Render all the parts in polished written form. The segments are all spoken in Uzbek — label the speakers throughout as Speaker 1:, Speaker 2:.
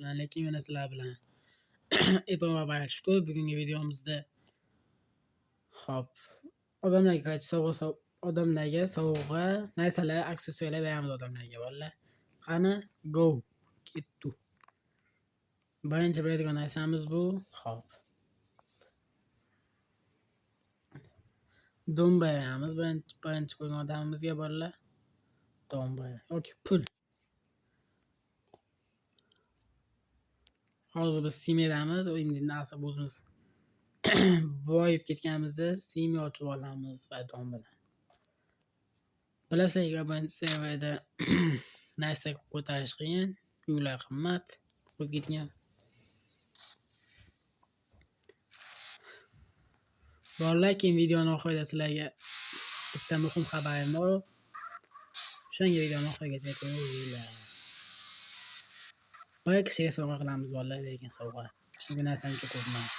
Speaker 1: Assalomu alaykum, yana sizlar bilan Epon va Barashko. Bugungi videomizda hop, odamlarga qaychi sovg'a, odamlarga sovg'a narsalar, aksessuarlar beramiz odamlarga bolalar. Qani go ketdi. Birinchi beradigan narsamiz bu hop. Don beramiz birinchi qo'ygan odamimizga bolalar. Don yoki pul. Hozir biz Simedamiz, endi nasib o'zimiz boyib ketganimizda Simi ochib olamiz va don bilan. Bilasizlar, birinchi serverda narsa ko'tarish qiyin, uylar qimmat bo'lib ketgan. Bolalar, keyin videoni oxirida sizlarga bitta muhim xabarim bor. O'shanga videoni oxirigacha ko'ringlar. Bir kishiga sovg'a qilamiz bolalar, lekin sovg'a. Chunki narsa uncha ko'p emas.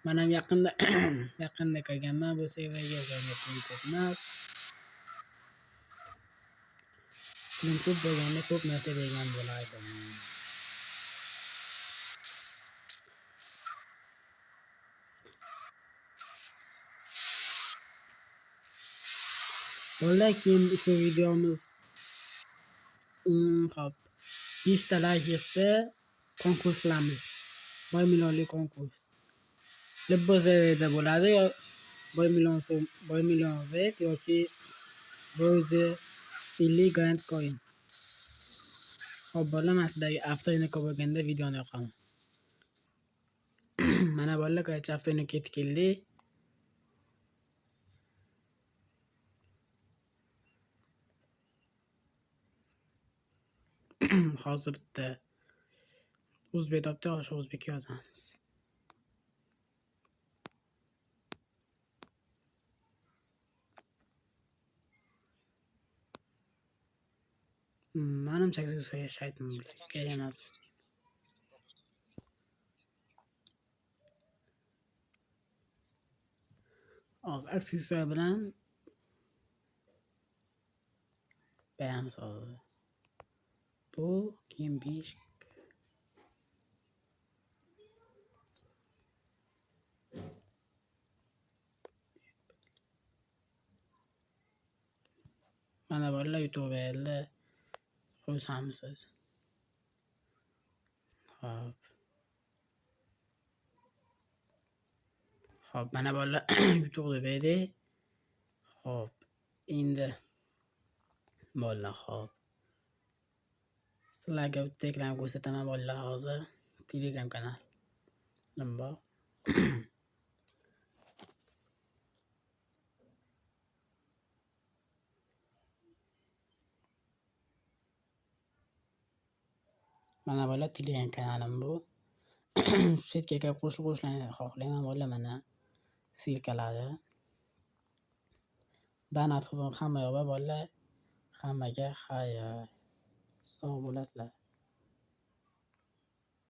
Speaker 1: Men ham yaqinda kirganman bu serverga, o'shanga pulim ko'p emas. Pulim ko'p bo'lganda ko'p narsa bergan bo'lardim. Bolalar, keyin shu videomiz hop 5 ta like yig'sa konkurs qilamiz. 1 millionlik konkurs. Libbo serverda bo'ladi, yo 1 million so'm, 1 million vet yoki 150 grand coin. Hop bolalar, men sizlarga avtoinoka bo'lganda videoni yoqaman. Mana bolalar, короче, avtoinoka yetib keldik. Hozir bitta o'zbek topdik, o'sha o'zbekka yozamiz. Manimcha yashaydim emas. Hozir aksessuar bilan beramiz hozir. Bu keyin 5 mana bolalar yutuq berildi. Xursandmisiz? Hop. Hop, mana bolalar yutuqni berdik. Hop, endi bolalar, hop. Sizlarga bitta ekran ko'rsataman bolalar hozir. Telegram kanalim bor. Mana bolalar Telegram kanalim bu. Shu yerga kirib qo'shib qo'yishlarini xohlayman bolalar, mana ссылкалari. Donat xizmat hamma yoq bor bolalar. Hammaga xayr. Sog' bo'lasizlar.